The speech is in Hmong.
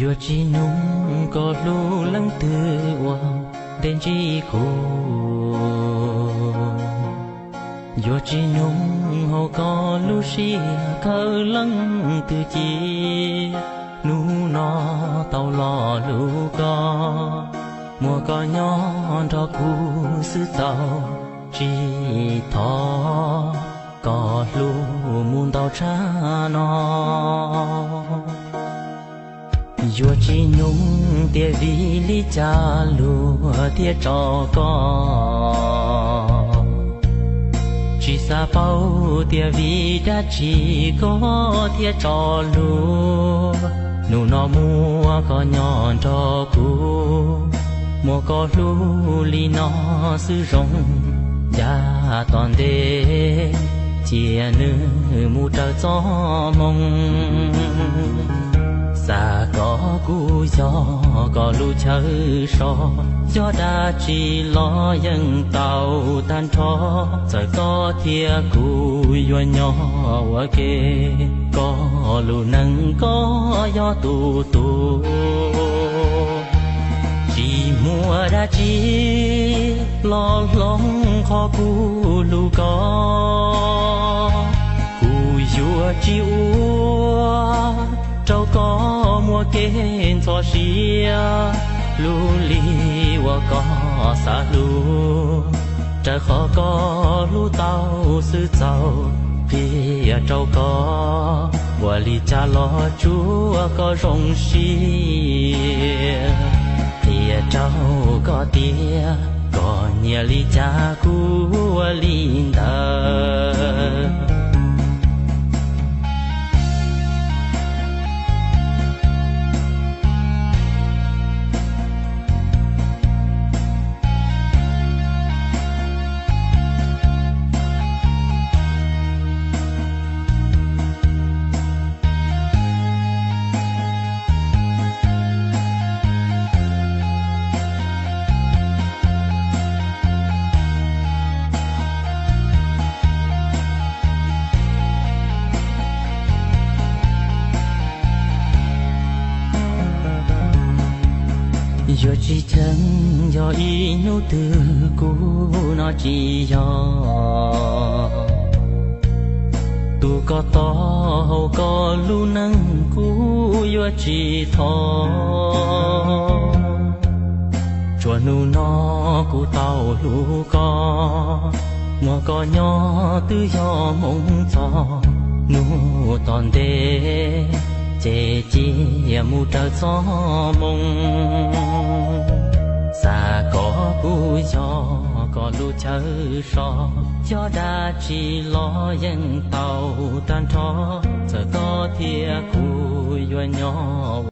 Yuav tsis nug koj hlub leej twg ua ntej ntsib kuv, yuav tsis nug hauv koj lub siab khawv leej twg ci. Hnub no tau los hlub koj, muaj koj nyob nrog kuv xwb tau, tsis thov kom hlub mus ntau tshaj no. Yuav tsis nug tias vim li cas luag thiaj tso koj, tsis xav paub tias vim dab tsi koj thiaj tso luag. Hnub no muaj koj nyob nrog kuv, muaj koj hlub li no xwb zoo, yav tom ntej cia nws mus raws txoj hmoo. Xav kom kuv yog koj lub chaw so, yog dab tsi los yeej tau tag nrho. Txawm koj thiab kuv yuav nyob ua ke, koj lub neej koj yog tus tu. Tsis muaj dab tsi los hloov qhov kuv hlub koj. Kuv yuav tsis ua rau koj muaj kev ntxhov siab, hlub li uas koj xav hlub, raws qhov koj hlub tau xwb txaus. Qhia rau koj ua li cas los tsuav koj zoo siab, qhia rau koj tias koj nyiam li cas kuv ua li ntawd. Yuav tsis cheem yog ib hnub twg kuv no tsis yog tus koj tos hauv koj lub neej, kuv yuav tsis thov. Tsuas hnub no kuv tau hlub koj, muaj koj nyob twb yog hmoo txog. Hnub tom ntej ces cia mus raws txoj hmoo. Xav kom kuv yog koj lub chaw so, yog dab tsi los yeej tau tag nrho. Txawm koj thiab kuv yuav nyob